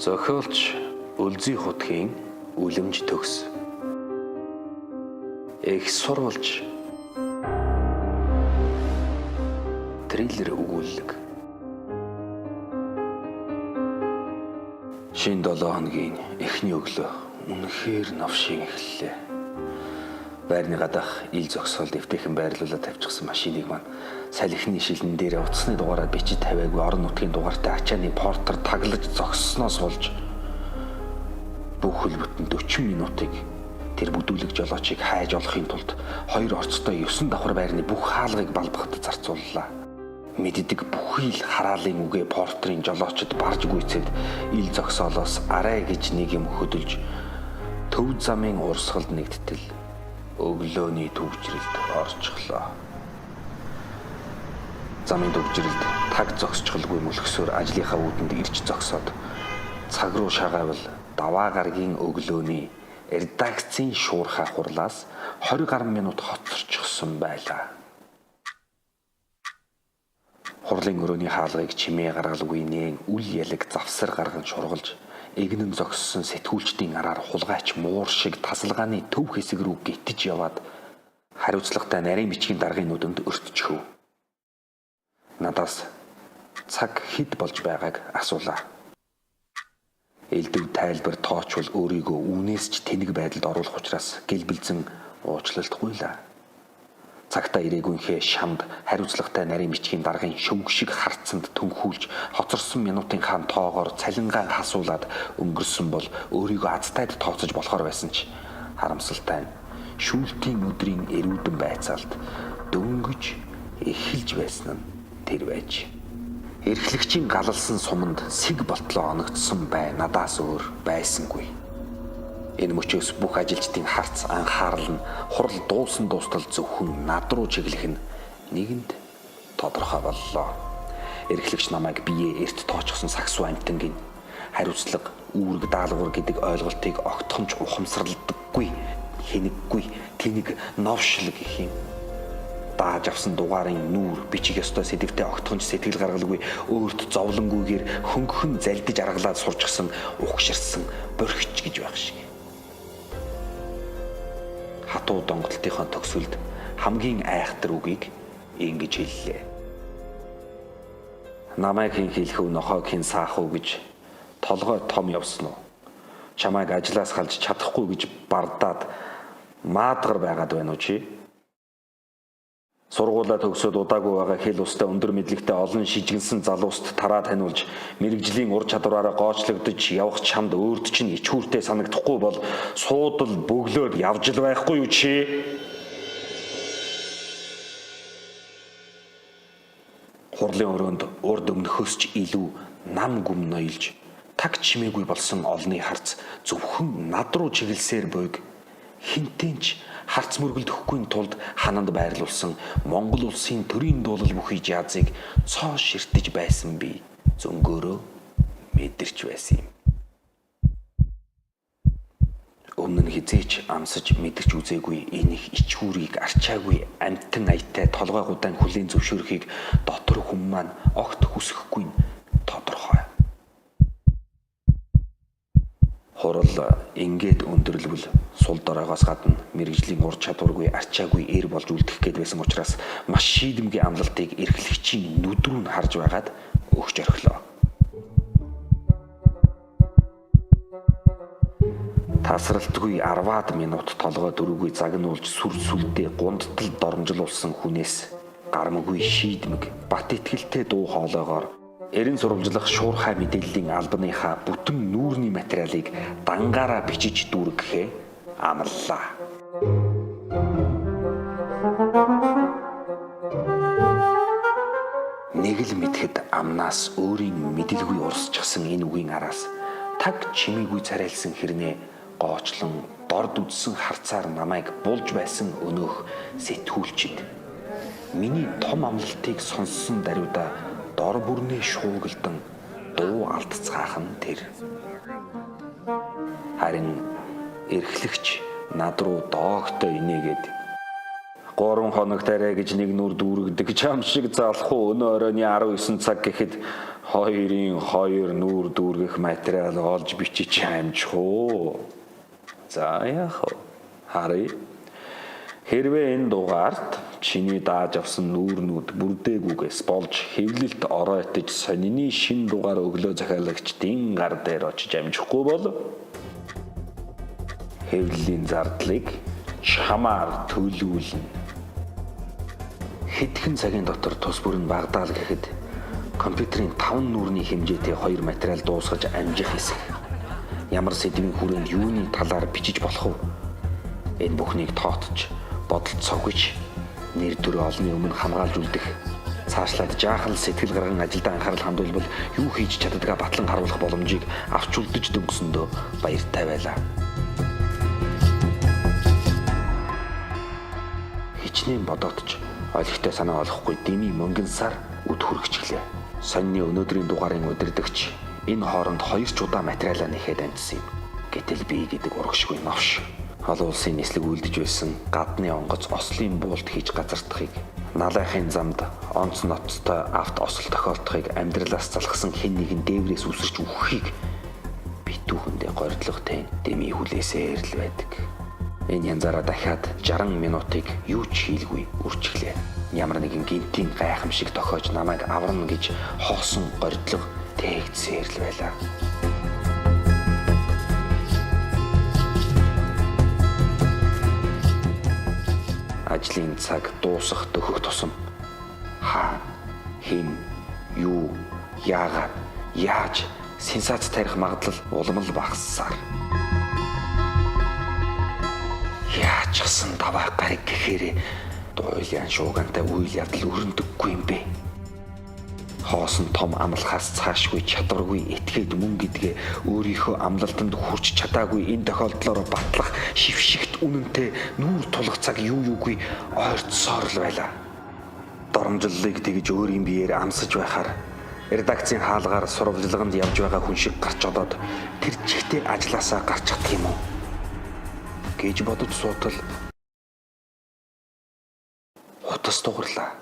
Зохиолч Өлзий хутгийн Үлэмж төгс. Их сурвалж триллер өгүүлэг. Шинэ 7 хоногийн эхний өглөө үнэхээр новшийн эхэллээ. Байрны гадаах ил зогсоолд эвтэйхэн байрлуулаад тавьчихсан машиныг маань салхины шилэн дээр утасны дугаараа бичиж тавиагүй орон нутгийн дугаартай ачааны портер таглаж зогссоноос болж бүх хөл бүтэн 40 минутыг тэр бүдүүлэг жолоочийг хайж олохын тулд хоёр орцтой 9 давхар байрны бүх хаалгыг балбахад зарцууллаа. Мэддэг бүхий л хараалын үгээ портерын жолоочд барж гүйцэд ил зогсоолоос арай гэж нэг юм хөдөлж төв замын урсгалд нэгдтэл өглөөний түгжрэлд орчихлоо. Замын түгжрэлд таг зогсчихолгүй мөлхсөөр ажлынхаа үүдэнд ирж зогсоод цаг руу шагаавал даваа гарагийн өглөөний редакцийн шуурхай хурлаас 20 гаруй минут хоцорчихсон байлаа. Хурлын өрөөний хаалгыг чимээ гаргалгүй нээн үл ялаг завсар гарган шургалж эгнэн зогссон сэтгүүлчдийн араар хулгайч муур шиг тасалгааны төв хэсэг рүү гитэж яваад хариуцлагатай нарийн бичгийн даргын нүдэнд өртчихөв. Надаас цаг хэд болж байгааг асуулаа. Элдв тайлбар тоочвол өөрийгөө үүнээс ч тэнэг байдалд оруулах учраас гэлбэлзэн уучлалт гуйлаа. Цагтаа ирээгүйнхээ шамд хариуцлагатай нарийн бичгийн даргын шөвг шиг харцанд түнхүүлж хоцорсон минутын хаан тоогоор цалингаан хасуулаад өнгөрсөн бол өөрийгөө азтайд тооцож болохоор байсан ч харамсалтай нь шүүлтийн өдрийн эрүүдэн байцаалд дөнгөж эхэлж байсан нь тэр байж. Эрхлэгчийн галалсан суманд сэг болтлоо оногдсон бай надаас өөр байсангүй. Энэ мөчөөс бүх ажилчдын харц анхаарал нь хурал дуусан дуустал зөвхөн над руу чиглэх нь нэгэнд тодорхой боллоо. Эрхлэгч намайг биеэ эрт тоочсон сагсуу амтангийн хариуцлага, үүрэг даалгавар гэдэг ойлголтыг огтхонч ухамсарладаггүй, хэнэггүй, тэнэг новшлог гэх юм. Дааж авсан дугаарын нүүр бичих ёстой сэдвтэй огтхонч сэтгэл гаргалгүй өөрт зовлонгүйгээр хөнгөхөн залдиж аргалаад сурчсан угширсан борхич гэж байх шиг. Хатуу донголтынхоо төгсгөлд хамгийн айхтар үгийг ингэж хэллээ. Намайг хэн хэлэх вэ, нохойг хэн саах уу гэж толгой том явсан уу? Чамайг ажлаас халж чадахгүй гэж бардаад маадгар байгаад байна уу чи? Сургуулаа төгсөөд удаагүй байгаа хэл устай өндөр мэдлэгтэй олон шижгэнсэн залууст тараа таниулж мэрэгжлийн ур чадвараараа гоочлогдож явах чамд өөрт чинь ичхүүртэй санагдахгүй бол суудал бөглөөд явж л байхгүй юу чи? Хурлын өрөөнд урд өмнөхөөс ч илүү нам гүм ноёлж таг чимээгүй болсон олонний харц зөвхөн над руу чиглэсээр буйг хинтэн ч харц мөргөлдөхгүй тулд хананд байрлуулсан Монгол улсын төрийн дуулал бүхий жазыг цоо ширтэж байсан би зөнгөөрөө мэдэрч байсан юм. Өмнө нь хизээч амсаж мэдэрч үзээгүй энэ их ичхүүрийг арчаагүй амтан аятай толгой гудаан хүлийн зөвшөөрөхийг дотор хүн маань огт хүсэхгүй нь тодорхой. Хурал ингээд өндөрлөвл сул доройгоос гадна мэрэгжлийн ур чадваргүй арчаагүй эр болж үлдэх гээд байсан учраас маш шийдэмгий амлалтыг эрхлэгчийн нүд рүү нь харж байгаад өгч орхилоо. Тасралтгүй 10-аад минут толгой дөрөвгүй загнуулж сүр сүлдээ гундтал доромжлуулсан хүнээс гармаггүй шийдмэг бат итгэлтэй дуу хоолойгоор эрен сурвалжлах шуурхай мэдээллийн албаныхаа бүтэн нүүрний материалыг дангаараа бичиж дүүргэхээ амллаа. Нэг л мэдэхэд амнаас өөрийн мэдэлгүй урсчихсан энэ үгийн араас таг чимээгүй царайлсан хэрнээ гоочлон дорд үдсэн харцаар намайг булж байсан өнөөх сэтгүүлчид миний том амлалтыг сонссон даруйда дор бүрнээ шуугилдан дуу алдцгаах нь тэр. Харин эрхлэгч над руу доогтой инээгээд 3 хоног тарай гэж нэг нүр дүүргдэг чам шиг залах уу өнөө оройн 19 цаг гэхэд 2-ын 2 нүүр дүүргэх материал олж бичиж амжих уу? За яах вэ? Харъя. Хэрвээ энэ дугаарт чиний дааж авсан нүүрнүүд бүрдээгүйгээс болж хэвлэлд оройтож сонины шин дугаар өглөө захиалагчдын гар дээр очиж амжихгүй бол хэвлэлийн зардлыг чамаар төлөвлөнө. Хэдхэн цагийн дотор тус бүр нь багдаал гэхэд компьютерийн 5 нүүрний хэмжээтэй 2 материал дуусгаж амжих хэсэг. Ямар сэдвийн хүрээнд юуны талаар бичиж болох вэ? Энэ бүхнийг тоотож, бодолд цогж, нэр төрөө олонний өмнө хамгаалж үлдэх, цаашлаад жаахан сэтгэл гарган ажилдаа анхаарал хандуулбал юу хийж чаддгаа батлан харуулах боломжийг авч үлдэж дөнгөсөндөө баяртай байлаа. Хичнээн бодоодч олигтой санаа олохгүй дими мөнгөн сар үд хүргэжглээ. Сонины өнөөдрийн дугаарын удирдагч энэ хооронд 2 ч удаа материалаа нэхэд амжсан юм. Гэтэл би гэдэг урагшгүй новш. Олон улсын нислэг үлдэж байсан гадны онгоц ослын буулт хийж газардахыг, налайхын замд онц ноцтой авт осол тохиолдохыг, амьдралаас залхсан хэн нэгэн дээврээс үсэрч үхэхийг битүүхэндээ горилготой деми хүлээсээр л байдаг. Энэ янзаараа дахиад 60 минутыг юу ч хийлгүй үрчглээ. Ямар нэгэн гинтийн гайхамшиг тохиож намайг аварна гэж хоосон горилго тээгдсээр л байлаа. Ажлын цаг дуусах дөхөх тусам хаана, хэн, юу, яагаад, яаж сенсац тарих магадлал улам л багассаар. Яачихсан даваа гариг гэхээр дуйлын шуугантай үйл явдал өрөндөггүй юм бэ? Хоосон том амлахаас цаашгүй чадваргүй этгээд мөн гэдгээ өөрийнхөө амлалтанд хүрч чадаагүй энэ тохиолдлоор батлах шившигт үнэнтэй нүүр тулах цаг юу юугүй ойртсоор л байлаа. Доромжллыг тэгж өөрийн биеэр амсаж байхаар редакцийн хаалгаар сурвалжлаганд явж байгаа хүн шиг гарч одоод тэр чигтээ ажлаасаа гарч чадах юм уу гэж бодож суутал утас дугарлаа.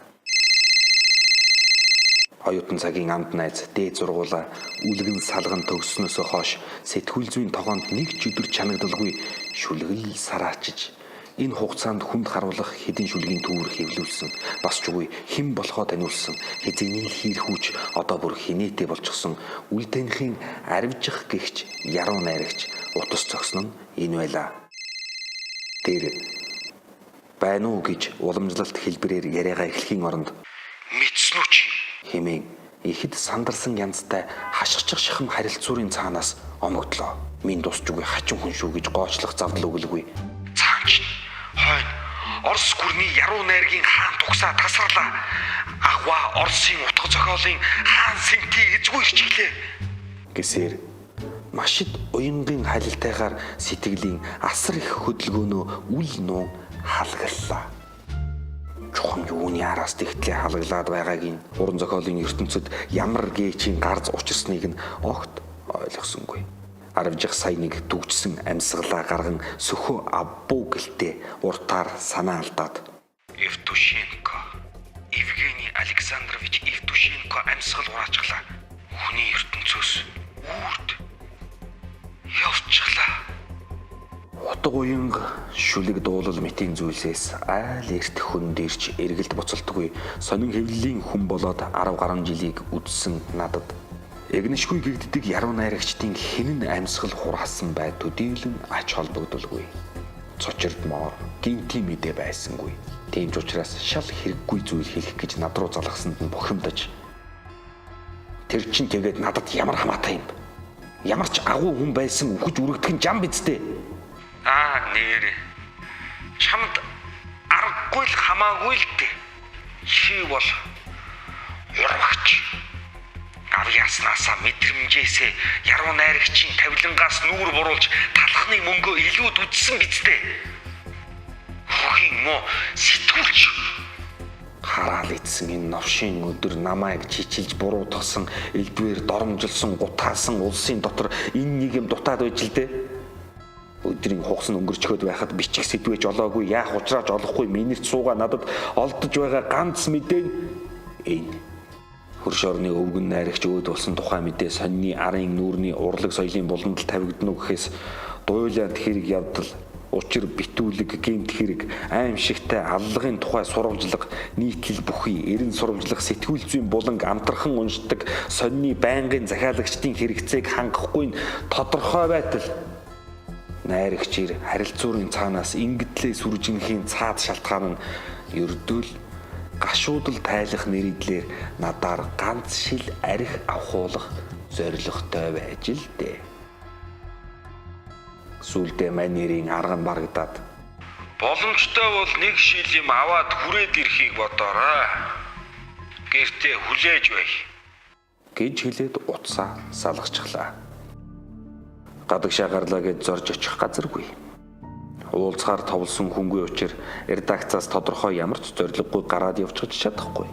Оюутан цагийн амд найз дээд сургуулаа үлгэн салган төгссөнөөсөө хойш сэтгүүл зүйн тогоонд нэг ч өдөр чанагдалгүй шүлгэл сараачиж энэ хугацаанд хүнд харуулах хэдэн шүлгийн төвөр хэвлүүлсэн, бас ч үгүй хэн болохоо таниулсан, хэзээний хийрхүүч одоо бүр хинээтэй болчихсон үл таныхын аривжих гихч яруу найрагч утас зогсон нь энэ байлаа. Тэр байна уу гэж уламжлалт хэлбэрээр яриагаа эхлэхийн оронд мэдсэн үү чи хэмээн ихэд сандарсан янзтай хашгичих шахам харилцуурын цаанаас омогдлоо. Минь тусч үгүй хачин хүн шүү гэж гоочлох завдал өгөлгүй. Цаан чинь хойно Орос гүрний яруу найргийн хаан тугсаа тасарлаа. Агва Оросын утга зохиолын хаан сэнти эзгүй ирчихлээ гэсээр маш ид уянгийн халилтайгаар сэтгэлийн асар их хөдөлгөөнөө үл нуун халгаллаа. Чухам юуны араас тэгтлээ халгалаад байгааг нь уран зохиолын ертөнцид ямар гээчийн гарц учирсныг нь огт ойлгосонгүй. Аравжих сая нэг түгжсэн амьсгалаа гарган сөхөө авбуу гэлтэй уртаар санаа алдаад Евтушенко, Евгений Александрович Евтушенко амьсгал хураачглаа. Хүний ертөнцөөс үрд явчихлаа. Утга уянга шүлэг дуулал мэтийн зүйлсээс айл эрт хүн дээрч эргэлт буцалтгүй сонин хэвлэлийн хүн болоод 10 гаруй жилийг үдсэн надад эгнэшгүй гэгддэг яруу найрагчдын хинэн амьсгал хураасан бай төдийлөн ач холбогдолгүй. Цочирдмоор гинтийн мэдээ байсангүй. Тийм ч учраас шал хэрэггүй зүйл хэлэх гэж над руу залгасанд нь бухимдаж тэр чин тэгээд надад ямар хамаатай юм. Ямар ч агуу хүн байсан үхэж үрэгдэх нь жам биз дээ. Аа нэр чамд аргагүй л хамаагүй л дээ. Чи бол урвагч. Авьяаснаасаа мэдрэмжээсээ яруу найрагчийн тавилангаас нүүр буруулж талхны мөнгөө илүүд үзсэн биз дээ. Хөхийн муу сэтгүүлч хараал идсэн энэ новшийн өдөр намайг чичилж буруутгасан, элдвэр доромжилсон, гутаасан улсын дотор энэ нэг юм дутаад байж л дээ. Өдрийн хугас нь өнгөрчхөөд байхад бичих сэдвэж олоогүй, яах учраач олохгүй минерт суугаа надад олдож байгаа ганц мэдээ энэ. Хөрш орны өвгөн найрагч өөд болсон тухай мэдээ сонины арын нүүрний урлаг соёлын буландал тавигдана уу гэхээс дуйлаант хэрэг явдал, учир битүүлэг, гэмт хэрэг, аимшигтай аллагын тухай сурвалжлага, нийтлэл бүхий, эрен сурвалжлах сэтгүүл зүйн буланг амтрхан уншдаг сонины байнгын захиалагчдын хэрэгцээг хангахгүй нь тодорхой байтал найрагч ир харилцуурын цаанаас ингэтлээ сүржинхийн цаад шалтгаан нь ердөөл гашуудал тайлах нэрийдлэр надаар ганц шил арх авахуулах зорилготой байж л дээ. Сүүлдээ манерийн арга нь барагдаад боломжтой бол нэг шил юм аваад хүрээд ирэхийг бодоорой. Гэртээ хүлээж бай гэж хэлээд утсаа салгачихлаа. Гадагшаа гарлаа гэж зорж очих газаргүй. Уулзахаар товлсон хүнгүй учир редакцаас тодорхой ямар ч зорилгогүй гараад явчихж чадахгүй.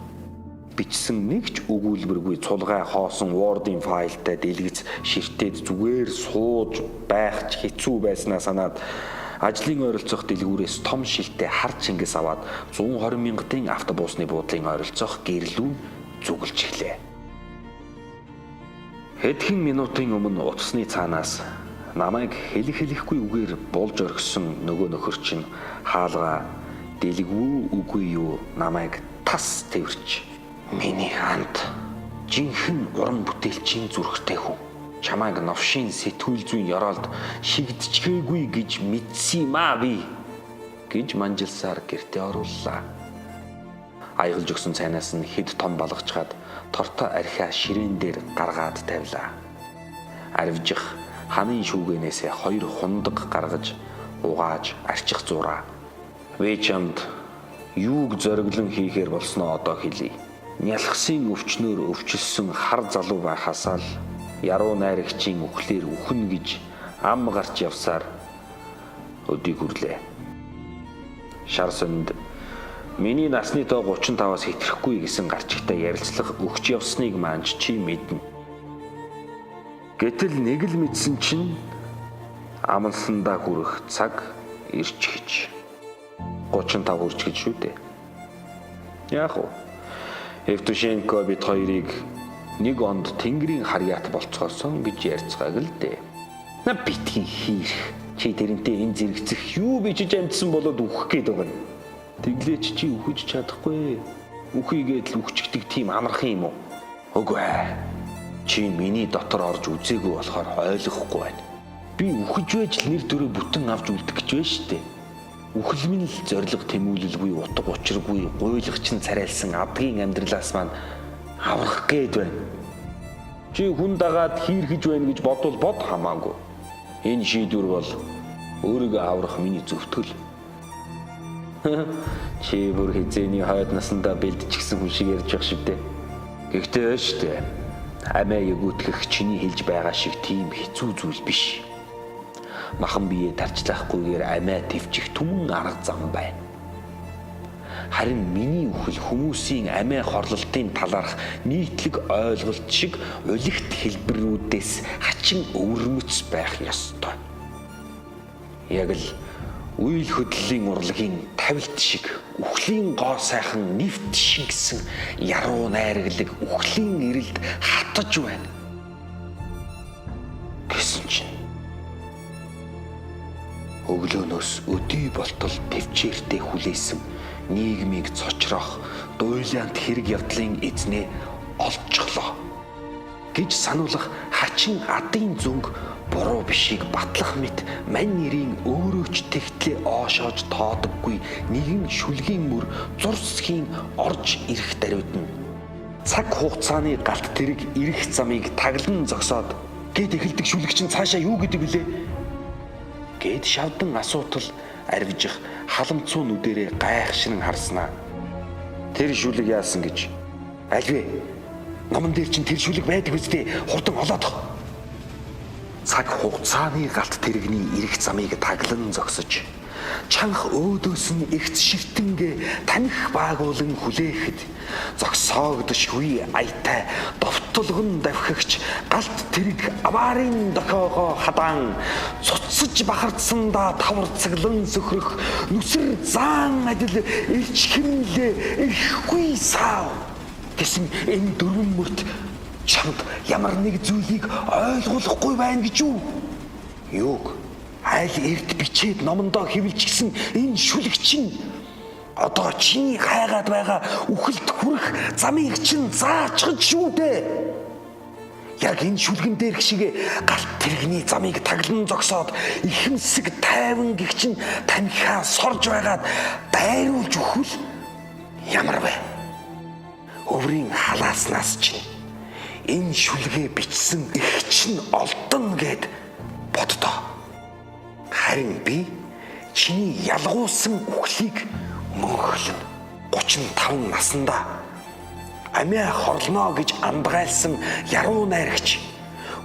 Бичсэн нэг ч өгүүлбэргүй цулгай хоосон Word-ийн файлтай дэлгэц ширтээд зүгээр сууж байх ч хэцүү байснаа санаад ажлын ойролцоох дэлгүүрээс том шилтэй хар чингэс аваад 120 мянгатын автобусны буудлын ойролцоох гэрлүүн зүгэлж эхлэв. Хэдхэн минутын өмнө утасны цаанаас намайг хэлэх хэлэхгүй үгээр булж орхисон нөгөө нөхөр чинь хаалгаа дэлгүү үгүй юу намайг тас тэрч миний анд жинхэнэ уран бүтээлчийн зүрхтэй хүн чамайг новшийн сэтгүүл зүйн ёроолд шигдчихээгүй гэж мэдсэн юм аа би гэж манжилсаар гэртээ орууллаа. Аягалж өгсөн цайнаас нь хэд том балгачгаад тортой архиа ширээн дээр гаргаад тавилаа. Аривжих ханын шүүгэнээсээ хоёр хундаг гаргаж угааж арчих зураа. Би чамд юуг зориглон хийхээр болсноо одоо хэлье. Нялхсын өвчнөөр өвчлсөн хар залуу байхасаа л яруу найрагчийн үхлээр үхэн гэж ам гарч явсаар өдийг хүрлээ. Шар сонд миний насны тоо 35-аас хэтрэхгүй гэсэн гарчигтай ярилцлага өгч явсныг маань чи мэднэ. Гэтэл нэг л мэдсэн чинь амлсандаа хүрэх цаг ирчихэж 35 хүрч гэж шүү дээ. Яг уу. Евтушенко бид хоёрыг нэг онд тэнгэрийн харьяат болцгоосон гэж ярьцгааг л дээ. На битгий хийх. Чи тэрнтэй энэ зэрэгцэх юу бичиж амжсан болоод үхэх гээд байгаа юм. Тэглээч чи үхэж чадахгүй. Үхийгээд л үхчихдэг тийм амархан юм уу? Үгүй ээ. Чи миний дотор орж үзээгүй болохоор ойлгохгүй байна. Би үхэж байж л нэр төрөө бүтэн авч үлдэх гэж байна шүү дээ. Үхэл минь л зориг тэмүүлэлгүй, утга учиргүй, гуйлагчин царайлсан адгийн амьдралаас маань аврах гээд байна. Чи хүн дагаад хийрхэж байна гэж бодвол бод хамаагүй. Энэ шийдвэр бол өөрийгөө аврах миний зөвтгөл. Чи бүр хизээний хойд насандаа бэлдчихсэн хүн шиг ярьж явах шиг дээ. Гэхдээ байна шүү дээ. Амиа ягүутгэх чиний хэлж байгаа шиг тийм хэцүү зүйл биш. Махан бие тарчлахгүйгээр амиа твчих түмэн арга зам байна. Харин миний үхэл хүмүүсийн амиа хорлолтын талаарх нийтлэг ойлголт шиг улигт хэлбэрүүдээс хачин өвөрмөц байх ёстой. Яг л үйл хөдлөлийн урлагийн тавилт шиг үхлийн гоо сайхан нэвт шингэсэн яруу найргалыг үхлийн эрэлд хатаж байна. Гэсэн чинь өглөөнөөс өдий болтол төвчээртэй хүлээсэн нийгмийг цочроох дуйлаант хэрэг явдлын эзнээ олчихлоо гэж сануулах хачин адын зүнг буруу бишийг батлах мэт мань нэрийн өөрөө ч тэгтлээ оошоож тоодоггүй нэгэн шүлгийн мөр зурсхийн орж ирэх даруйд нь цаг хугацааны галт тэрэг ирэх замыг таглан зогсоод гэд эхэлдэг шүлэг чинь цаашаа юу гэдэг вүлээ гэд шавдан асуутал арвижих халамцуу нүдэрээ гайхшран харснаа. Тэр шүлэг яасан гэж альвэ номон дээр чинь тэр шүлэг байдаг үстэй хурдан олоодох. Цаг хугацааны галт тэрэгний ирэх замыг таглан зогсож чанх өөдөөс нь эгц ширтэнгээ таних баагуулан хүлээхэд зогсоогдшгүй аятай довтолгон давхигч галт тэрэг аварын дохиогоо хадаан цуцсаж бахарцсандаа тавар цаглан сөхрөх нүсэр заан адил эрч хэмнэлээ эрэхгүй сав Тэсэн энэ дөрвөн мөрт чамд ямар нэг зүйлийг ойлгуулахгүй байна гэж юу? Юуг аль эрт бичээд номондоо хэвлэжсэн энэ шүлэг чинь одоо чиний хайгаад байгаа үхэлд хүрэх замыг чинь заачхаж шүү дээ. Яг энэ шүлгэн дээрх шиг галт тэрэгний замыг таглан зогсоод ихэмсэг тайван гихчин тамхиа сорж байгаад дайруулж өгвөл ямар вэ? Өврийн халааснаас чинь энэ шүлгээ бичсэн их чинь олдоно гэд боддоо. Харин би чиний ялгуусан үхлийг мөнхөлнө. 35 наснда амиа хорлоно гэж андгайлсан яруу найрагч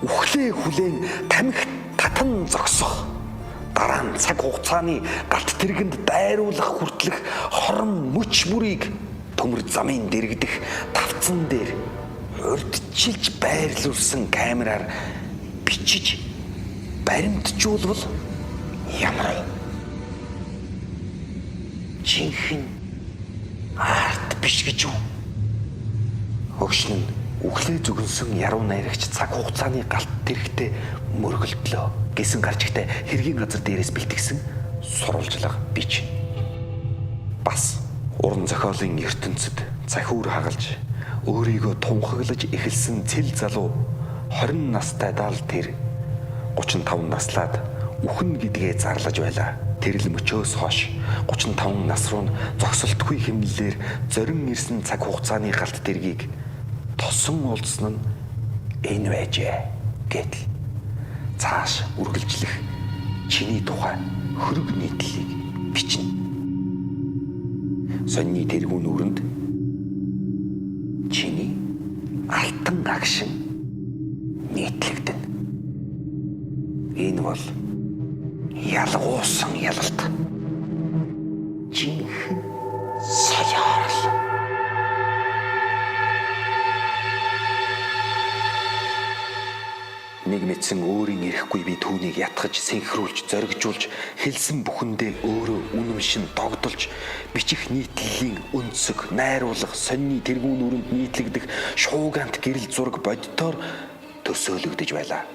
үхлээ хүлээн тамхи татан зогсох дараа нь цаг хугацааны галт тэргэнд дайруулах хүртэлх хорон мөч бүрийг төмөр замын дэрэгдэх тавцан дээр урьдчилж байрлуулсан камераар бичиж баримтжуулбал ямар вэ? Жинхэнэ арт биш гэж юу? Өгшин нь үхлээ зүгэнсэн яруу найрагч цаг хугацааны галт тэрэгтээ мөргөлдлөө гэсэн гарчигтай хэргийн газар дээрээс бэлтгэсэн сурвалжлага бич. Бас уран зохиолын ертөнцид захиур хагалж өөрийгөө тунхаглаж эхэлсэн цэл залуу 20 настай дал тэр 35 наслаад үхэн гэдгээ зарлаж байлаа. Тэр л мөчөөс хойш 35 нас руу зогсолтгүй хэмнэлээр зорин ирсэн цаг хугацааны галт тэргийг тосон уулзсан нь энэ байжээ гэдэл цааш үргэлжлэх чиний тухай хөрөг нийтлэлийг бичнэ. Сонины тэргүүн нүрэнд чиний алтан агшин нийтлэгдэнэ. Энэ бол ялгуусан ялалт. Жинхэнэ соёорл. Нэг мэдсэн өөрийн эрэхгүй би түүнийг ятгаж, синхруулж, зоригжуулж, хэлсэн бүхэндээ өөрөө үнэмшин догдолж, бичих нийтлэлийн өнцөг, найруулга, сонины тэргүүн нүрэнд нийтлэгдэх шуугант гэрэл зураг бодитоор төсөөлөгдөж байлаа.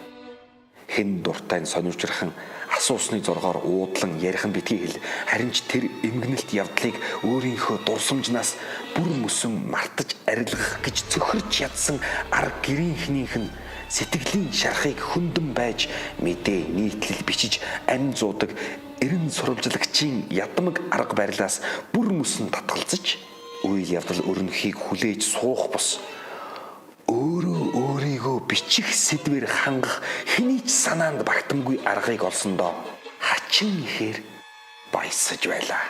Хэн дуртай нь сонирчрхан асуусны зоргоор уудлан ярих нь битгий хэл, харин ч тэр эмгэнэлт явдлыг өөрийнхөө дурсамжнаас бүр мөсөн мартаж арилгах гэж цөхөрч ядсан арга гэрийнхнийх нь сэтгэлийн шархыг хөндөн байж мэдээ нийтлэл бичиж амь зуудаг эрен сурвалжлагчийн ядмаг арга барилаас бүр мөсөн татгалзаж үйл явдал өрнөхийг хүлээж суух бус өөрөө өөрийгөө бичих сэдвэр хангах хэний ч санаанд багтамгүй аргыг олсондоо хачин ихээр баясаж байлаа.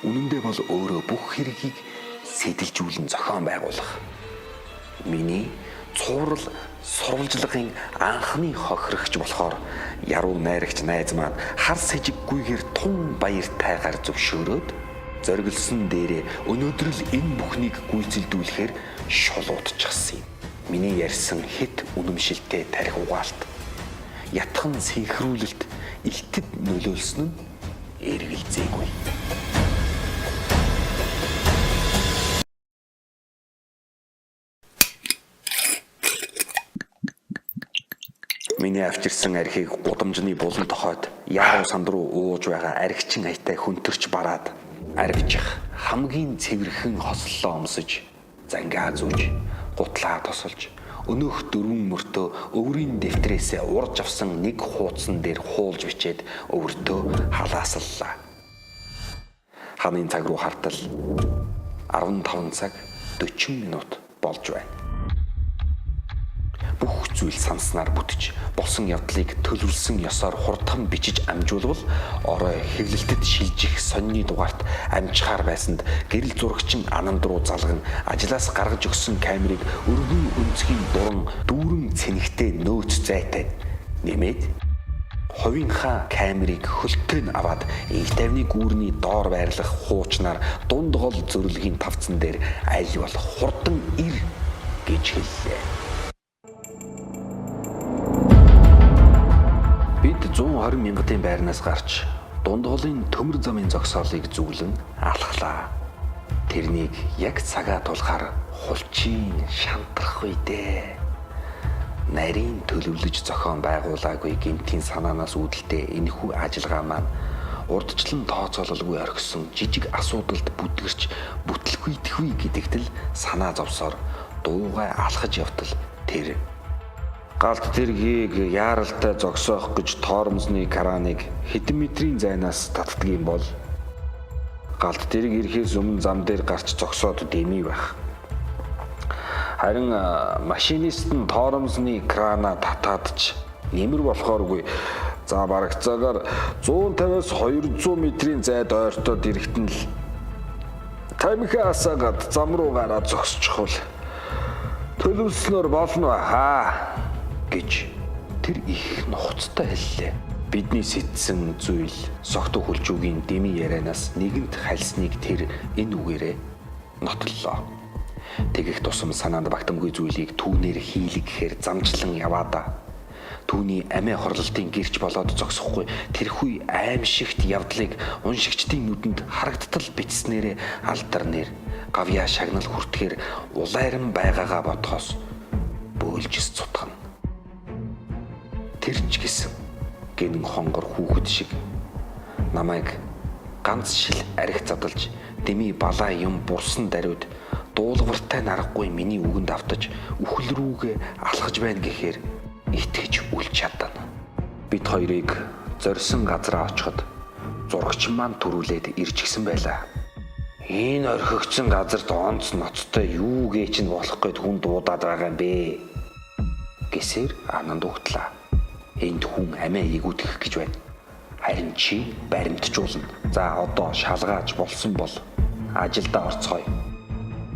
Үнэндээ бол өөрөө бүх хэргийг сэтэлжүүлэн зохион байгуулах. Миний цуврал сурвалжлагын анхны хохирогч болохоор яруу найрагч найз маань хар сэжиггүйгээр тун баяртайгаар зөвшөөрөөд зориглосон дээрээ өнөөдөр л энэ бүхнийг гүйцэлдүүлэхээр шулуудчихсан юм. Миний ярьсан хэт үнэмшилтэй тарих угаалт, ятхан синхруулалт илтэд нөлөөлсөн нь эргэлзээгүй. Миний авчирсан архийг гудамжны булан тохойд яаруу санд руу ууж байгаа архичин аятай хөнтөрч бараад арвичих хамгийн цэвэрхэн хослолоо өмсөж зангаа зүүж гутлаа тосолж өнөөх дөрвөн мөртөө өврийн дэвтрээсээ урж авсан нэг хуудсан дээр хуулж бичээд өвөртөө халаасаллаа. Ханын цаг руу хартал 15 цаг 40 минут болж байна. Бүх зүйл санснаар бүтэж болсон явдлыг төлөвлөсөн ёсоор хурдхан бичиж амжуулбал орой хэвлэлтэд шилжих сонины дугаарт амжихаар байсанд гэрэл зурагчин ананд руу залган ажлаас гаргаж өгсөн камерыг өргөн өнцгийн дуран дүүрэн цэнэгтэй нөөц зайтай нэмээд хувийнхаа камерыг хөлтөө нь аваад инх тайвны гүүрний доор байрлах хуучнаар дунд гол зөрлөгийн тавцан дээр аль болох хурдан ир гэж хэллээ. Бид 120 мянгатын байрнаас гарч дунд голын төмөр замын зогсоолыг зүглэн алхлаа. Тэрнийг яг цагаа тулахаар Хулчийн шантрах үедээ нарийн төлөвлөж зохион байгуулаагүй гэмтийн санаанаас үүдэлтэй энэхүү ажиллагаа маань урдчлан тооцоололгүй орхисон жижиг асуудалд бүдгэрч бүтлгүйдэхүй гэдэгт л санаа зовсоор дуугай алхаж явтал тэр галт тэргийг яаралтай зогсоох гэж тоормсны караныг хэдэн метрийн зайнаас татдаг юм бол галт тэрэг ирэхээс өмнө зам дээр гарч зогсоод дэмий байх. Харин машинист нь тоормсны крана татаад ч нэмэр болохооргүй за барагцаагаар 150-аас 200 метрийн зайд ойртоод ирэхэд нь л тамхи асаагаад зам руу гараад зогсчихвол төлөвлөснөөр болно хаа гэж тэр их нухацтай хэллээ. Бидний сэтсэн зүйл согтуу хүлжүүгийн дэмий ярианаас нэгэнт хальсныг тэр энэ үгээрээ нотлолоо. Тэгэх тусам санаанд багтамгүй зүйлийг түүнээр хийлэг гэхээр замчлан яваада. Түүний амиа хорлолтын гэрч болоод зогсохгүй тэрхүү аимшигт явдлыг уншигчдын нүдэнд харагдтал бичснээрээ алдар нэр гавьяа шагнал хүртэхээр улайран байгаагаа бодхоос бөөлжс цутгана. Тэр ч гэсэн гинэн хонгор хүүхэд шиг намайг ганц шил арх задалж дэмий балаа юм бурсан даруйд дуулууртай нарахгүй миний үгэнд автаж үхэл рүүгээ алхаж байна гэхээр итгэж үл чадна. Бид хоёрыг зорьсон газраа очиход зурагч маань төрүүлээд ирж гисэн байлаа. Энэ орхигдсон газарт онц ноцтой юу гээ чинь болох гээд хүн дуудаад байгаа юм бэ? Гэсээр ананд угтлаа. Энд хүн амиа эгүүтгэх гэж байна. Харин чи баримтжуулна. За одоо шалгааж болсон бол ажилдаа орцгоё.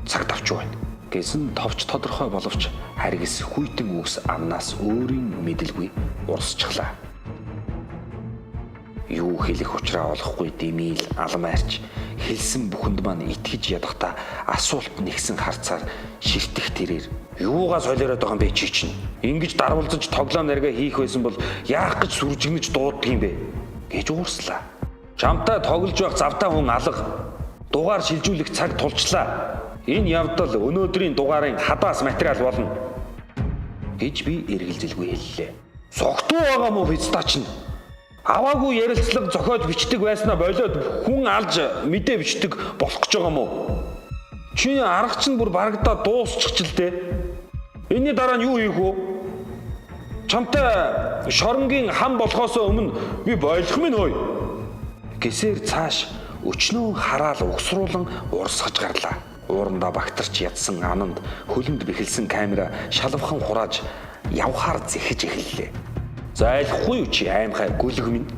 Цаг тавч байна. Гэсэн товч тодорхой боловч харгас хүйтэн үгс амнаас өөрийн мэдэлгүй урсчихлаа. Юу хэлэх учраа олохгүй дэмийл алам арч хэлсэн бүхэнд маань итгэж ядахдаа асуулт нэгсэн харцаар ширтэх тэрээр юугаа солиороод байгаа юм бэ чи чинь ингэж дарвалзаж тоглоом наргаа хийх байсан бол яах гэж сүржигнэж дууддаг юм бэ гэж уурслаа. Чамтай тоглож байх завтай хүн алга. Дугаар шилжүүлэх цаг тулчлаа. Энэ явдал өнөөдрийн дугаарын хадаас материал болно гэж би эргэлзэлгүй хэллээ. Согтуу байгаа мó пицца чинь. Аваагүй ярилцлага зохиож бичдэг байснаа болиод хүн алж мэдээ бичдэг болох гэж байгаа мó. Чи арга чинь бүр барагдаа дуусчих л дээ. Энэний дараа нь юу хийх вэ? Чамтай шоронгийн хам болохоос өмнө би болох минь хөөе. Гэсээр цааш өчнөө хараал угсруулан урсгаж гарлаа. Уурандаа багтарч ядсан ананд хөлөнд бэхэлсэн камера шалавхан хурааж явхаар зэхэж эхэллээ. Зайлахгүй юу чи аймхай гүлэг минь.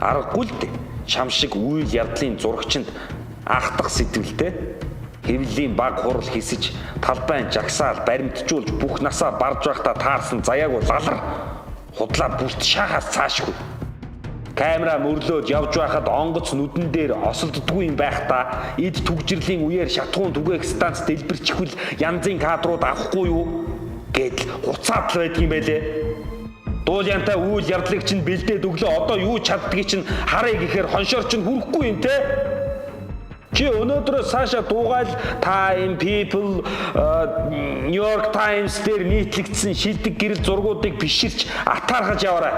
Аргагүй л дээ. Чам шиг үйл явдлын зурагчинд ахдах сэтгэлтэй хэвлэлийн баг хурал хийсэж талбайн жагсаал баримтжуулж бүх насаа барж байхдаа таарсан заяагүй лалар худлаа бүрт шахаас цаашгүй. Камера мөрлөөд явж байхад онгоц нүдэн дээр осолддгүй юм байхдаа эд түгжрэлийн үеэр шатхуун түгээх станц дэлбэрчихвэл янзын кадрууд авахгүй юу гэдэл хуцаад л байдаг юм байлээ. Дуулянтай үйл явдлыг чинь бэлдээд өглөө одоо юу чаддгийг чинь харъя гэхээр хоншоор чинь хүрэхгүй юм те. Чи өнөөдрөө цаашаа дуугайл Time, People, New York Times дээр нийтлэгдсэн шилдэг гэрэл зургуудыг биширч атаархаж яваарай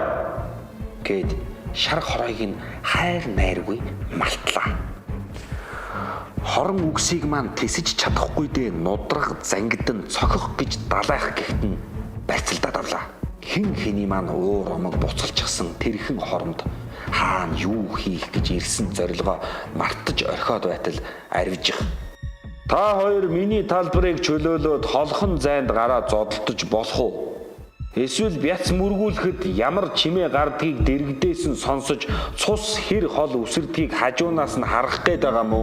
гэд шар хоройг нь хайр найргүй малтлаа. Хорон үгсийг маань тэсэж чадахгүй дээ нудраг зангидан цохих гэж далайх гэхэд нь барьцалдаад авлаа. Хэн хэний маань уур омог буцалчихсан тэрхэн хоронд хаана юу хийх гэж ирсэн зорилгоо мартаж орхиод байтал аривжих. Та хоёр миний талбарыг чөлөөлөөд холхон зайд гараа зодолдож болох уу? Эсвэл бяц мөргүүлэхэд ямар чимээ гардгийг дэрэгдээс нь сонсож цус хэр хол үсэрдгийг хажуунаас нь харах гээд байгаа мó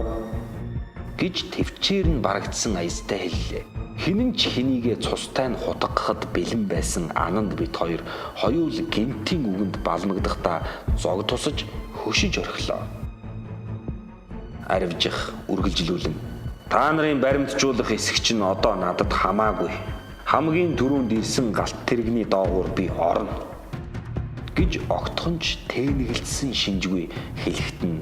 гэж төвчээр нь барагдсан аястай хэллээ. Хинэн ч хэнийгээ цустай нь хутгахад бэлэн байсан ананд бит хоёр хоёул гэмтийн үгэнд балмагдахдаа зог тусаж хөшиж орхилоо. Аривжих үргэлжлүүлэн та нарын баримтжуулах хэсэг чинь одоо надад хамаагүй. Хамгийн түрүүнд ирсэн галт тэрэгний доогуур би орно гэж огтхонч тэнэгэлдсэн шинжгүй хэлэхэд нь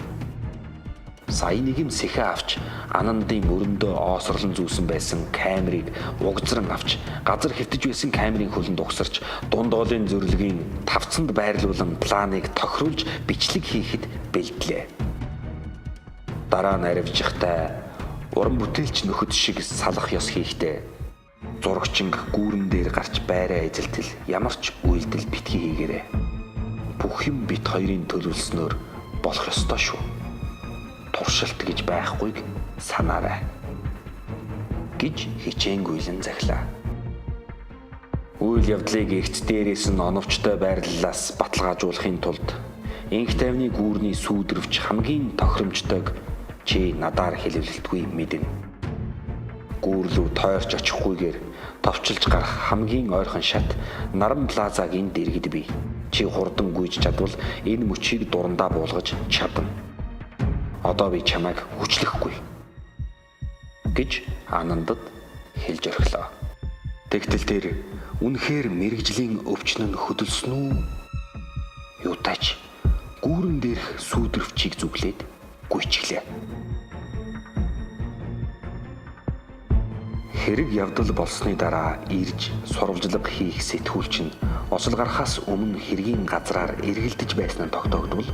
Сая нэг юм сэхэ авч Анандын мөрөндөө оосрлон зүүсэн байсан камерыг угзран авч газар хэвтэж байсан камерын хөлөнд угсарч дунд голын зөрлөгийн тавцанд байрлуулан планыг тохируулж бичлэг хийхэд бэлдлээ. Дараа нь аривжихтай уран бүтээлч нөхөд шиг салах ёс хийхдээ зурагчинг гүүрэн дээр гарч байраа эзэлтэл ямар ч үйлдэл битгий хийгээрэй. Бүх юм бит хоёрын төлөвлөснөөр болох ёстой шүү. Туршилт гэж байхгүйг санаарай гэж хичээнгүйлэн захилаа. Үйл явдлыг эгц дээрээс нь оновчтой байрлалаас баталгаажуулахын тулд инх тайвны гүүрний сүүдрвч хамгийн тохиромжтойг чи надаар хэлэвлэлтгүй мэднэ. Гүүрлүү тойрч очихгүйгээр товчилж гарах хамгийн ойрхон шат Наран плазагийн дэргэд бий. Чи хурдан гүйж чадвал энэ мөчийг дурандаа буулгаж чадна. Одоо би чамайг хүчлэхгүй гэж Анандад хэлж орхилоо. Тэгтэл тэр үнэхээр мэрэгжлийн өвчин нь хөдөлсөн үү? Юутаач гүүрэн дээрх сүүдрвчийг зүглээд гүйчихлээ. Хэрэг явдал болсны дараа ирж сурвалжлага хийх сэтгүүлч нь осол гарахаас өмнө хэргийн газраар эргэлдэж байсан нь тогтоогдвол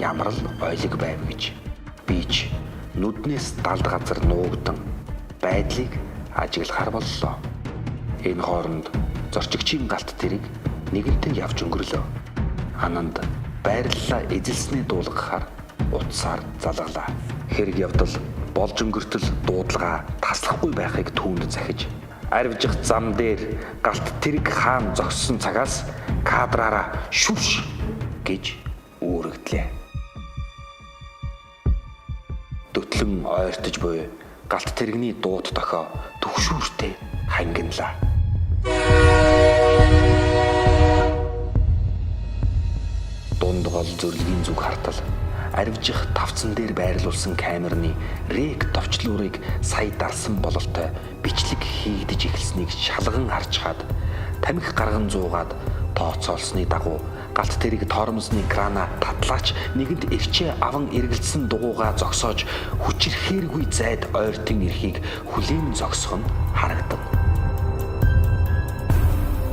ямар л ойлог байв гэж би ч нүднээс далд газар нуугдан байдлыг ажиглахар боллоо. Энэ хооронд зорчигчийн галт тэрэг нэгэнтээ явж өнгөрлөө. Ананд байрлалаа эзэлснээ дуулгахаар утсаар залгалаа. Хэрэг явдал болж өнгөртөл дуудлага таслахгүй байхыг түүнд захиж арвижих зам дээр галт тэрэг хаан зогссон цагаас кадраараа шүрш гэж үүрэгдлээ. Дөтлөн ойртож буй галт тэрэгний дуут дохио түгшүүртэй хангинлаа. Дунд гол зөрлөгийн зүг хартал аривжих тавцан дээр байрлуулсан камерны рек товчлуурыг сая дарсан бололтой бичлэг хийгдэж эхэлснийг шалган харж хаад тамхи гарган зуугаад тооцоолсны дагуу галт тэрэг тормосны крана татлаач нэгэнд эрчээ аван эргэлдсэн дугуйгаа зогсоож хүчирхээргүй зайд ойртон ирэхийг хүлээн зогсох нь харагдав.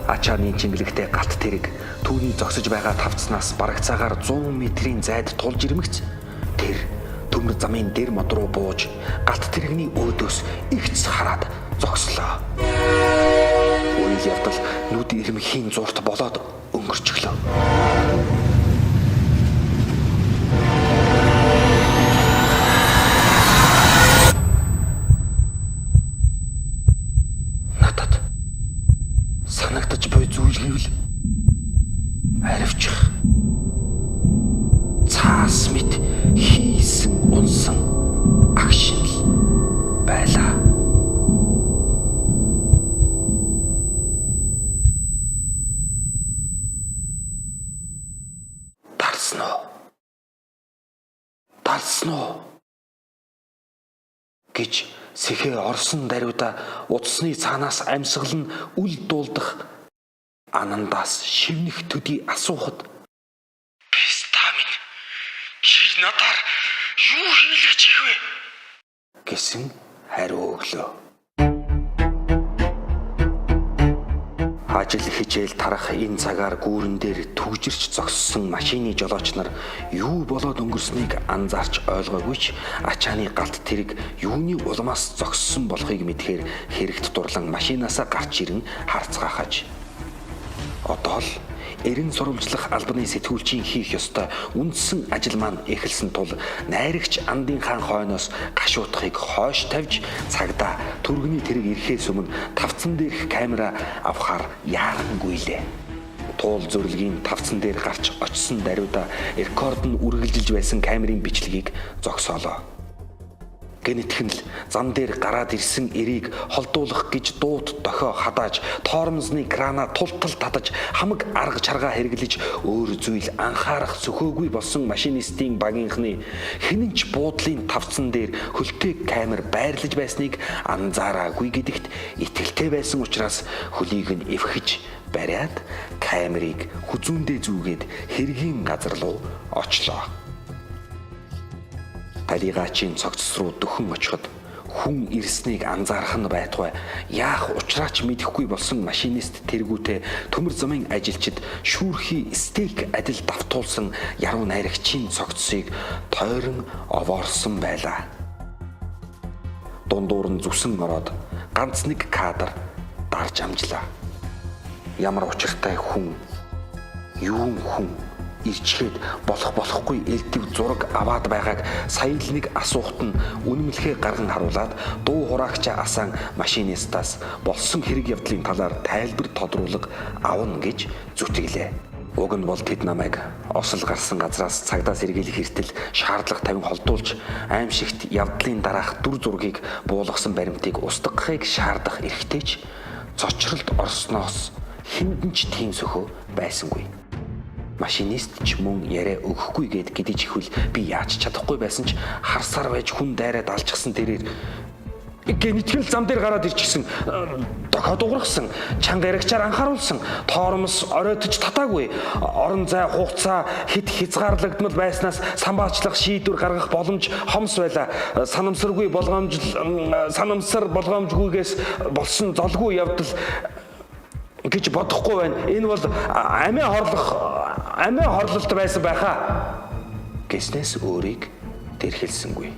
Ачааны чингэлэгтэй галт тэрэг түүний зогсож байгаа тавцнаас барагцаагаар 100 метрийн зайд тулж ирмэгц тэр төмөр замын дэр мод руу бууж галт тэрэгний өөдөөс игц хараад зогслоо. Үйл явдал нүд ирмэхийн зурт болоод өнгөрчглөө. Надад санагдаж буй зүйл гэвэл аривчих цаас мэт хийсэн унсан агшин л байлаа. Тарсан уу? Тарсан уу? Гэж сэхээ орсон даруйда утасны цаанаас амьсгал нь үл дуулдах Анандаас шивнэх төдий асуухад Писта минь чи надаар юу хийлгэж их вэ? Гэсэн хариу өглөө. Ажил хичээл тарах энэ цагаар гүүрэн дээр түгжирч зогссон машины жолооч нар юу болоод өнгөрснийг анзаарч ойлгоогүй ч ачааны галт тэрэг юуны улмаас зогссон болохыг мэдхээр хэрэгт дурлан машинаасаа гарч ирэн харцгаахаж. Одоо л эрен сурвалжлах албаны сэтгүүлчийн хийх ёстой үндсэн ажил маань эхэлсэн тул найрагч андын хаан хойноос гашуудахыг хойш тавьж цагдаа түргэний тэрэг ирэхээс өмнө тавцан дээрх камера авахар яарангуйлээ. Туул зөрлөгийн тавцан дээр гарч очсон даруйда рекорд нь үргэлжилж байсан камерын бичлэгийг зогсоолоо. Гэнэтхэн л зам дээр гараад ирсэн эрийг холдуулах гэж дуут дохио хадааж тормозны крана тултал татаж хамаг арга чаргаа хэрэглэж өөр зүйл анхаарах сөхөөгүй болсон машинистийн багийнхны хинэн ч буудлын тавцан дээр хөлтэй камер байрлаж байсныг анзаараагүй гэдэгт итгэлтэй байсан учраас хөлийг нь эвхэж бариад камерыг хүзүүндээ зүүгээд хэргийн газар руу очлоо. Талигачийн цогцс руу дөхөн очиход хүн ирснийг анзаарах нь байтугай яах учраач мэдэхгүй болсон машинист тэргүүтээ төмөр замын ажилчид шүүрхий стейк адил давтуулсан яруу найрагчийн цогцсыг тойрон овоорсон байлаа. Дундуур нь зүсэн ороод ганц нэг кадр дарж амжлаа. Ямар учиртай хүн, юун хүн ирчгээд болох болохгүй элдв зураг аваад байгааг сая л нэг асуухт нь үнэмлэхээ гарган харуулад дуу хураагчаа асаан машинистаас болсон хэрэг явдлын талаар тайлбар тодруулга авна гэж зүтгэлээ. Уг нь бол тэд намайг осол гарсан газраас цагдаа сэргийлэх эртэл шаардлага тавин холдуулж аимшигт явдлын дараах дүр зургийг буулгасан баримтыг устгахыг шаардах эрхтэйч цочролд орсноос хэндэн ч тийм сөхөө байсангүй. Машинист ч мөн яриа өгөхгүй гэд гэдэж ихвэл би яаж чадахгүй байсан ч харсаар байж хүн дайраад алчихсан дээрээр гэнэтгэл зам дээр гараад ирчихсэн, дохиод уграхсан, чанга яригчаар анхааруулсан, тоормос оройтож татаагүй, орон зай хугацаа хэд хязгаарлагдмал байснаас самбаачлах шийдвэр гаргах боломж хомс байла. Санамсаргүй болгоомжл санамсар болгоомжгүйгээс болсон золгүй явдал гэж бодохгүй байна. Энэ бол амиа хорлох амиа хорлолт байсан байхаа гэснээс өөрийг дэрхэлсэнгүй.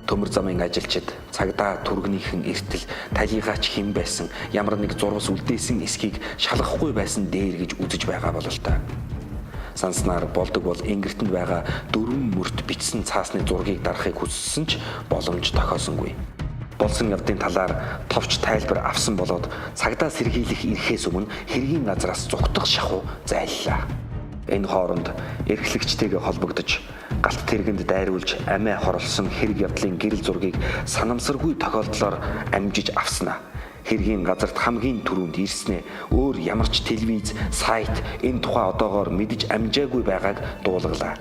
Төмөр замын ажилчид цагдаа түргнийхэн эртэл талигаач хэн байсан, ямар нэг зурвас үлдээсэн эсхийг шалгахгүй байсан дээр гэж үзэж байгаа бололтой. Санснаар болдог бол ингэртэнд байгаа дөрвөн мөрт бичсэн цаасны зургийг дарахыг хүссэн ч боломж тохиосонгүй. Болсон явдлын талаар товч тайлбар авсан болоод цагдаа сэргийлэх эрхээс өмнө хэргийн газраас зугтах шахуу зайллаа. Энэ хооронд эрхлэгчтэйгээ холбогдож галт тэргэнд дайруулж амиа хорлсон хэрэг явдлын гэрэл зургийг санамсаргүй тохиолдлоор амжиж авснаа. Хэргийн газарт хамгийн түрүүнд ирснээ өөр ямар ч телевиз, сайт энэ тухай одоогоор мэдэж амжаагүй байгааг дуулгалаа.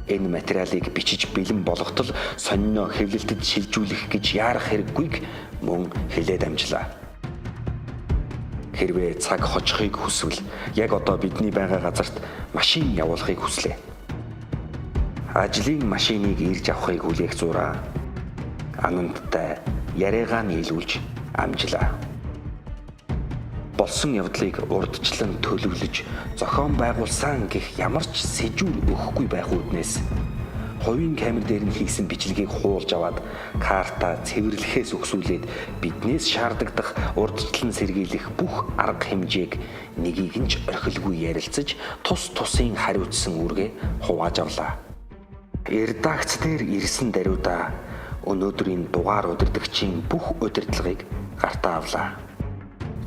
Энэ материалыг бичиж бэлэн болгохтол сонино хэвлэлтэд шилжүүлэх гэж яарах хэрэггүйг мөн хэлээд амжлаа. Хэрвээ цаг хожихыг хүсвэл яг одоо бидний байгаа газарт машин явуулахыг хүслээ. Ажлын машиныг ирж авахыг хүлээх зураа Анандтай яриагаа нийлүүлж амжлаа. Болсон явдлыг урдчлан төлөвлөж зохион байгуулсан гэх ямар ч сэжүүр өгөхгүй байх үүднээс хувийн камер дээр нь хийсэн бичлэгийг хуулж аваад карта цэвэрлэхээс өгсүүлээд биднээс шаардагдах урдчлан сэргийлэх бүх арга хэмжээг нэгийг нь ч орхилгүй ярилцаж тус тусын хариуцсан үүргээ хувааж авлаа. Редакц дээр ирсэн даруйда өнөөдрийн дугаар удирдагчийн бүх удирдлагыг гартаа авлаа.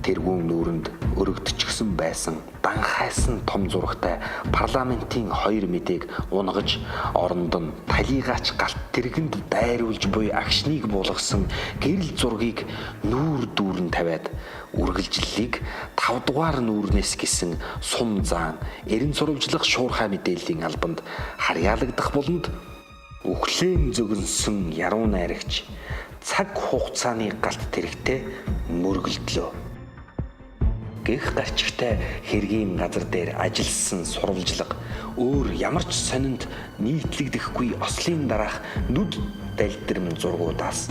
Тэргүүн нүүрэнд өргөдчихсөн байсан данхайсан том зурагтай парламентийн хоёр мэдээг унгаж оронд нь талигаач галт тэргэнд дайруулж буй агшныг буулгасан гэрэл зургийг нүүр дүүрэн тавиад үргэлжлэлийг 5 дугаар нүүрнээс гисэн сум заан эрен сурвалжлах шуурхай мэдээллийн албанд харьяалагдах болонд үхлээн зөгнсөн яруу найрагч цаг хугацааны галт тэрэгтэй мөргөлдлөө. Гэх гарчигтай хэргийн газар дээр ажилласан сурвалжлага өөр ямар ч сонинд нийтлэгдэхгүй ослын дараах нүд далдирм зургуудаас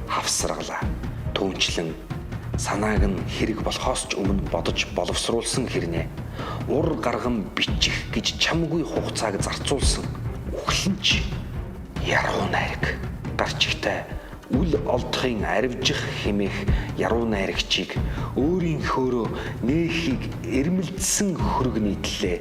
хавсаргалаа. Түүнчлэн санааг нь хэрэг болохоос ч өмнө бодож боловсруулсан хэрнээ ур гарган бичих гэж чамгүй хугацааг зарцуулсан үхлэнч яруу найраг гарчигтай үл олдохын аривжих хэмээх яруу найрагчийг өөрийнхөөрөө нээхийг эрмэлзсэн хөрөг нийтлэлээ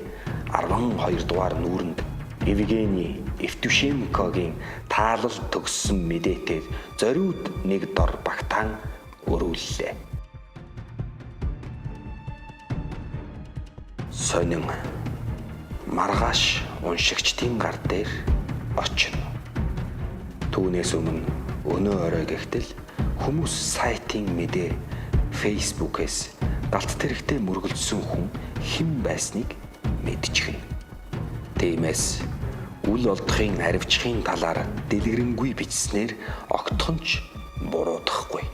12 дугаар нүүрэнд Евгений Евтушенкогийн таалал төгссөн мэдээтэй зориуд нэг дор багтаан өрүүллээ. Сонин маргааш уншигчдын гар дээр очино. Түүнээс өмнө өнөө орой гэхтэл хүмүүс сайтын мэдээ Facebook-ээс галт тэрэгтэй мөргөлдсөн хүн хэн байсныг мэдчихнэ. Тиймээс үл олдохын аривчхын талаар дэлгэрэнгүй бичснээр огтхон ч буруудахгүй.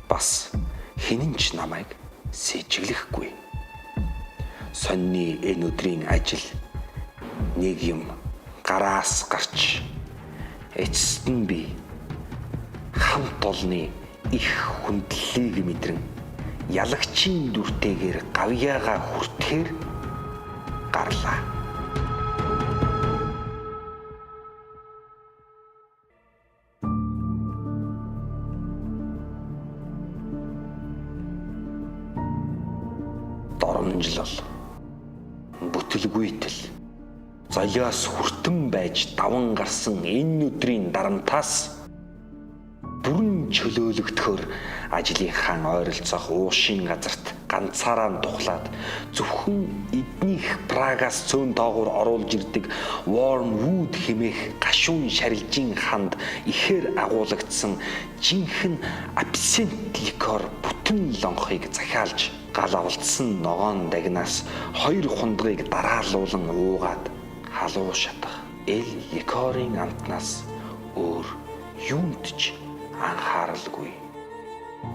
Бас хинэн ч намайг сэжиглэхгүй. Сонины энэ өдрийн ажил нэг юм гараас гарч Эцэст нь би хамт олны их хүндлэлийг мэдрэн ялагчийн дүртэйгээр гавьяагаа хүртэхээр гарлаа. Доромжлол, бүтэлгүйтэл, золиос хүртэн байж даван гарсан энэ өдрийн дарамтаас бүрэн чөлөөлөгдөхөөр ажлынхаа ойролцоох уушийн газарт ганцаараа тухлаад зөвхөн эднийх Прагаас цөөн тоогоор оруулж ирдэг Wormwood хэмээх гашуун шарилжийн ханд ихээр агуулгдсан жинхэнэ абсент ликер бүтэн лонхыг захиалж гал авалдсан ногоон дагнаас 2 хундгыг дараалуулан уугаад халуу шатах эл ликерийн амтнаас өөр юунд ч анхааралгүй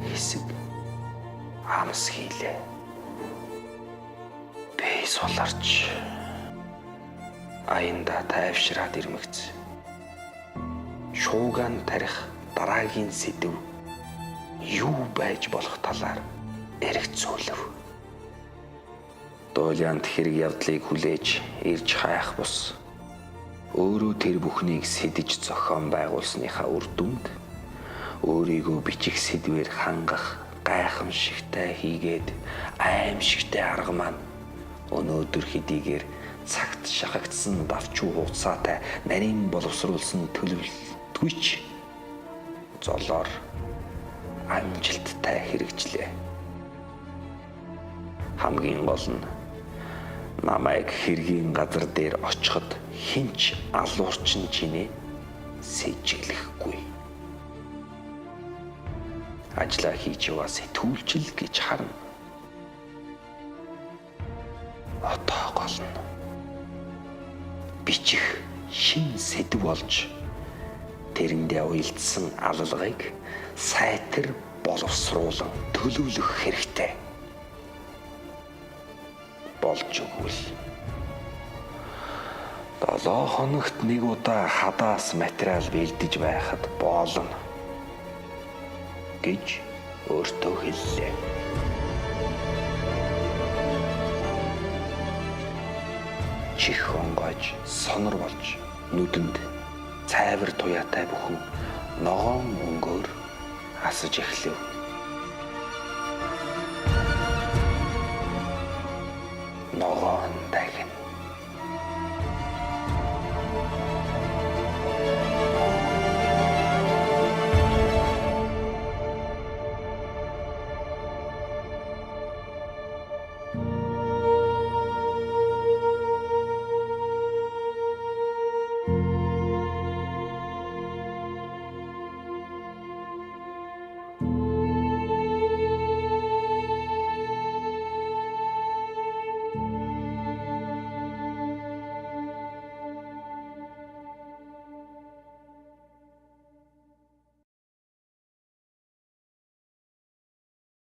хэсэг амс хийлээ. Би суларч аянда тайвшраад ирмэгц. Шууган тарих дараагийн сэдэв юу байж болох талаар эргцүүлв. Дуйлянт хэрэг явдлыг хүлээж ирж хайх бус өөрөө тэр бүхнийг сэдэж зохион байгуулсныхаа үр дүнд өөрийгөө бичих сэдвээр хангах гайхамшигтай хийгээд аимшигтай арга маань өнөөдөр хэдийгээр цагт шахагдсан давчуу хугацаатай нарийн боловсруулсан төлөвлөлтгүй ч золоор амжилттай хэрэгжлээ. Хамгийн гол нь намайг хэргийн газар дээр очиход хинч алуурчин чинээ сэжиглэхгүй. Ажлаа хийж яваа сэтгүүлчил гэж харна. Одоо гол нь бичих шин сэдв болж тэрэндээ уялдсан алалгыг сайтар боловсруулан төлөвлөх хэрэгтэй. Болж өгвөл 7 хоногт нэг удаа хадаас материал бэлдэж байхад болно гэж өөртөө хэллээ. Чих онгойж сонор болж нүдэнд цайвар туяатай бүхэн ногоон өнгөөр асаж эхлэв. Ногоон дахин.